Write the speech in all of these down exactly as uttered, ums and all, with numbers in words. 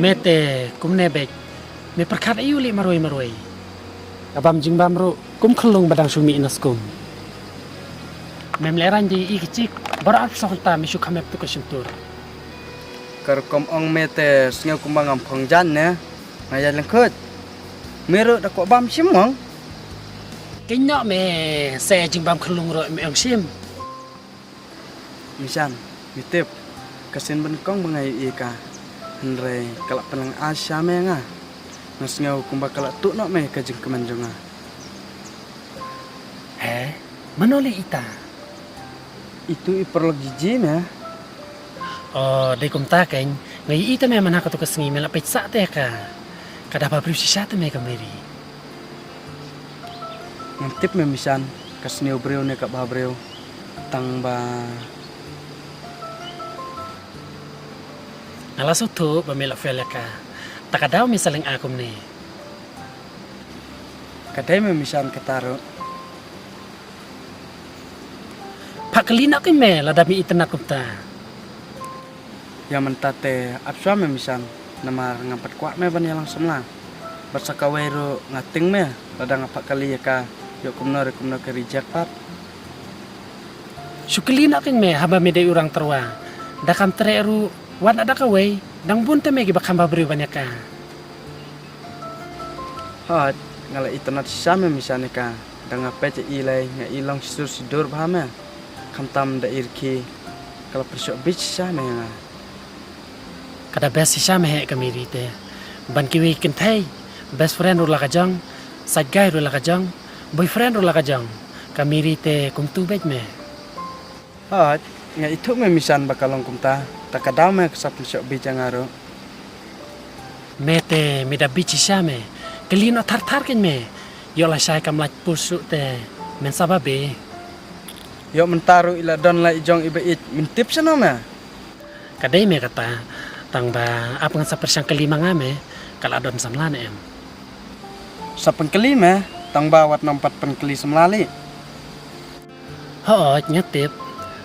Me te kumne beit. Me pyrkhat aïu leh marwei marwei. Ka bam jingbam ruh kum khyllung ba dang shu mih na skum. Mem lehraiñ de i kchik, baroh arphew saw kynta me shu kham ïap tu ka shyntur. Ka rukom ong me te sngew kumba ngam phong jan ne. Nga ïaid lyngkhuid. Me ruh da kwah bam shim mong. Keiñ noh me, sa jingbam khyllung ruh me ong shim. Mishan, me tip, ka sien ba nyngkong ba nga ïohi ïa ka, hynrei ka la pynlong ai sha me ïa nga. Nga sngew kumba ka la tuh noh me ïa ka jingkmen jong nga. He, mano leh ita? Itu i paralok Jiji me. Oh, dei kumta keiñ, nga ïohi te me mynta ha katu ka sngi me la peit sah te ïa ka. Ka da bhabriew shisha te me ka Mary. Ngam tip me Mishan, ka sniew briew ne ka bhabriew. Tang ba nga la sngewthuh ba me la fail ïa ka. Ta ka daw me sa lyngngoh kumne. Ka dei me Mishan kata ruh. Phah kylli noh keiñ me lada me itynnad kumta. Ïa mynta te ap shuwa me Mishan, namar ngam pat kwah me ban ïalang samla. Bad sa kawei ruh nga tieng me, lada nga phah kylli ïa ka, ïoh kumno re kumno ka reject pat. Shu kylli noh keiñ me, haba me dei u rang tyrwa. Da kham treh ruh, wat na da kawei, dang bun te me kiba kham bhabriew ban ïa ka. Hooid, nga la itynnad shisha me Mishan ïa ka, da nga peit ïa i lei, nga i long shisur shisur bha me. Khamtam da i rkhie, ka la pynshoh beit shisha me ïa nga. Ka da best shisha me heh ka Mary te. Ban kiwei ki kynthei, best friend ruh la ka jong, side guy ruh la ka jong, boyfriend ruh la ka jong. Ka Mary te kumtu beit me. Hooid, nga ithuh me Mishan ba ka long kumta, ta ka daw me ka sa pynshoh beit ïa nga ruh. Me te, me da beit shisha me. Kylli noh thar thar keiñ me. Ïoh lashai kam lait pus ruh te, men sa babe. Ïoh mynta ruh i la don la i jong iba ïeit, men tip shano me. Ka dei me kata, tang ba ap ngan sa pyrshang kylli ma nga me, ka la don samla ne em. Sa pynkylli me, tang ba wat nym pat pynkylli samla lei. Hooid, nga tip,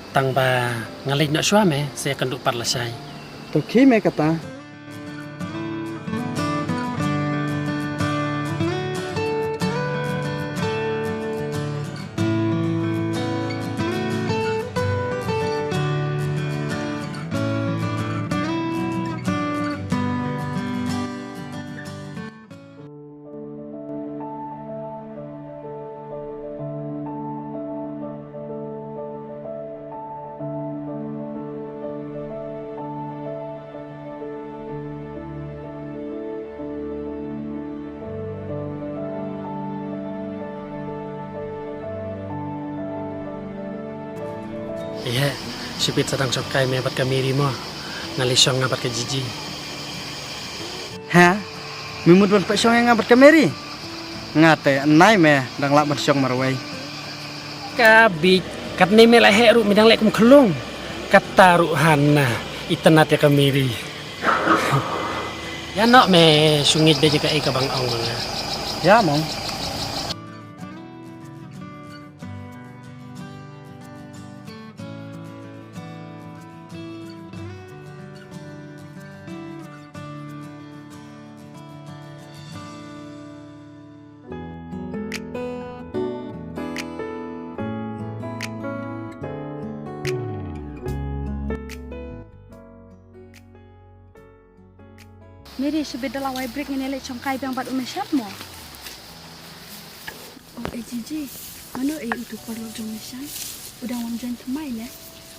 tang ba nga leit noh shuwa me, sa ïakynduh pat lashai. To khie me kata. Ïa, shibit sa dang shongkai me bad ka Mary mo. Nga leit shong nga bad ka Jiji. Ha? Me mut ban peit shong ïa nga bad ka Mary? Nga te nai me dang lah ban shong marwei. Ka bit, katne me la heh ruh me dang leh kum khlung. Kata ruh hana, itynnad ïa ka Mary. Ïa noh me, shu ngeit beit ïa kaei kaba nga ong ma nga. Ïa mo. Mary, shibit da la wai break ngin ïa leit shongkai biang bad u Mishan mo. Oh, eh, Jiji, mano eh utu u paralok jong u Mishan? U dang wan join thymmai ne?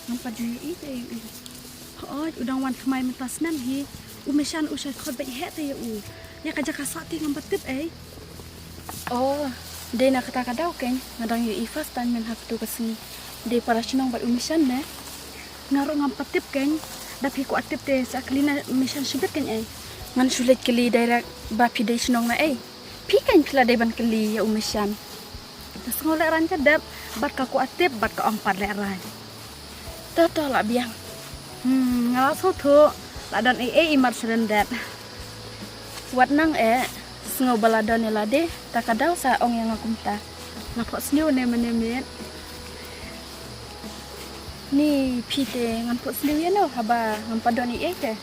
Ngam pat ju ïohi te ïa u. Hooid, u dang wan thymmai mynta snem hi. U Mishan u shait khot beit heh te ïa u. Ïa ka jaka sah te ngam pat tip ei. Oh, dei na kata ka daw keiñ, nga dang ïohi first time mynta ha katu ka sngi. Dei para shnong bad u Mishan ne? Nga ruh ngam pat tip keiñ, da phi kwah tip te sa kylli na u Mishan shibit keiñ ei. Ngan shu leit kylli direct ba phi dei shnong na ei. Phi keiñ phi la dei ban kylli ïa u Mishan. Te sngew lehraiñ ka dep, bad ka kwah tip, bad ka ong pat lehraiñ. To to lah biang. Hmm, nga la sngewthuh, la don ei ei i mat syriem det. Wat nang eh, sngew ba la don ïa lade, ta ka daw sa ong ïa nga kumta. Nga phohsniew ne mane miet. Ni phi te ngan phohsniew ïa no, haba ngam pat don ei ei te.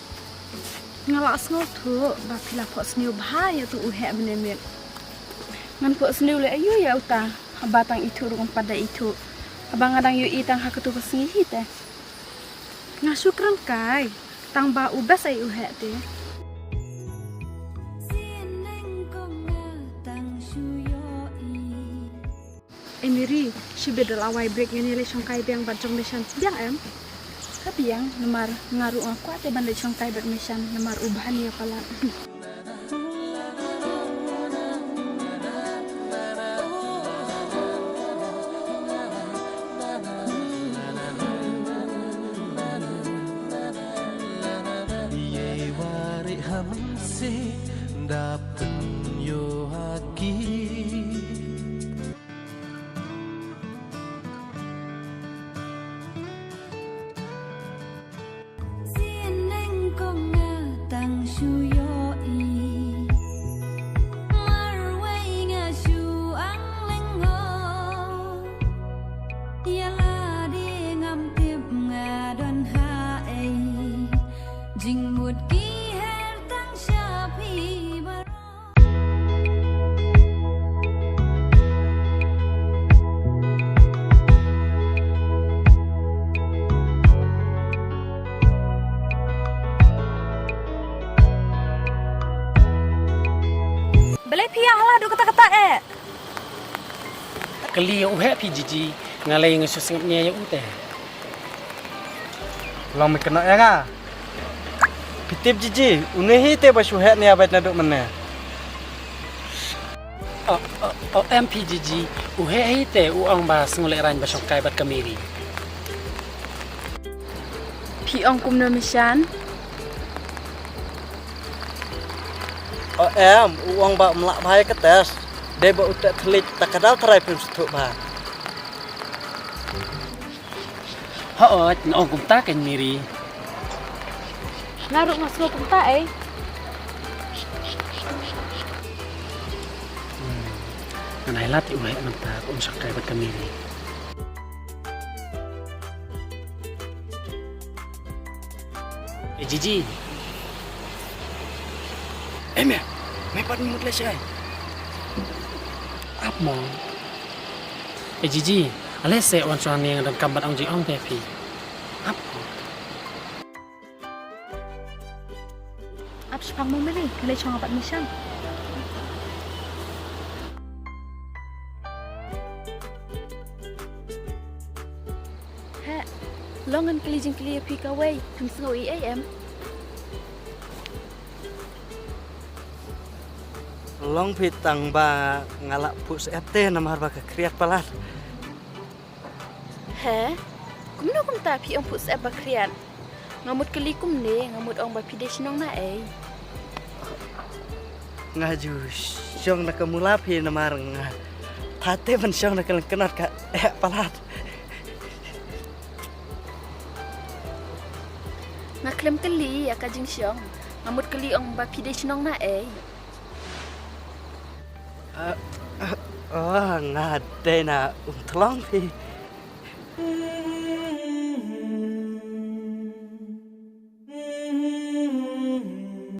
Nga la sngewthuh ba phi la phohsniew bha ïa utu u heh mynne miet. Ngan phohsniew leh aïu ïa uta, haba tang ithuh ruh ngam pat da ithuh. Haba nga dang ïohi tang ha katu ka sngi hi te. Nga shu kren kai, tang ba u best ei u heh te. Ei Miri, shibit da la wai break, ngan ïaleit shongkai biang bad jong Mishan. Biang em? Ka biang, namar nga ruh nga kwah te ban leit shongkai bad Mishan, namar u bha nia palat. Ye wari hamsi dap yo haki. Sieneng ko nga tang shu ïohi. Marwei nga shu ang lengo. Ïa lade ngam tip nga don ha ei. Jingmut ki her tang sha phi baroh. Balei phi ïa hala haduh katta katta eh? Kylli ïa u heh phi Jiji, nga lei nga shu sngap nia ïa u te. Long me kynnoh ïa nga. Phi tip Jiji, une hi te ba shu heh nia bad naduh mynne. O, o, o, em phi Jiji, u heh hi te u ong ba sngew lehraiñ ba shongkai bad ka Miri. Phi ong kumno Mishan? O em, u ong ba um lah bha ïa ka test. Dei ba u teh thylliej ta ka daw tharai phim sngewthuh bha. Hooid, nga ong kumta kein Miri. Nga ruh nga sngew kumta ei. Hmm. Ngan ai lad ïa u heh mynta ba un shongkai bad ka Miri. Eh Jiji. Eh me, me pat mut leh shai. Ap mo. Eh Jiji, ale se wan shuwa ne nga donkam ban ong jingong te phi. Ap mo. Ap shipang mo Miri, ka lei shong ap bad Mishan. Heh, long ngan kylli jingkylli ïa phi kawei, phim sngew ei ei em? Long phi tang ba nga lah phuh syep te namar ba ka khriat palat. He? Kumno kumta phi ong phuh syep ba khriat? Nga mut kylli kumne, nga mut ong ba phi dei shnong na ei. Nga ju shong na ka mula phi namar nga phah te ban shong na ka lyngknot ka eh palat. Nga khlem kylli ïa ka jingshong, nga mut kylli ong ba phi dei shnong na ei. Ah, ah, oh, nga dei na Umtlong phi.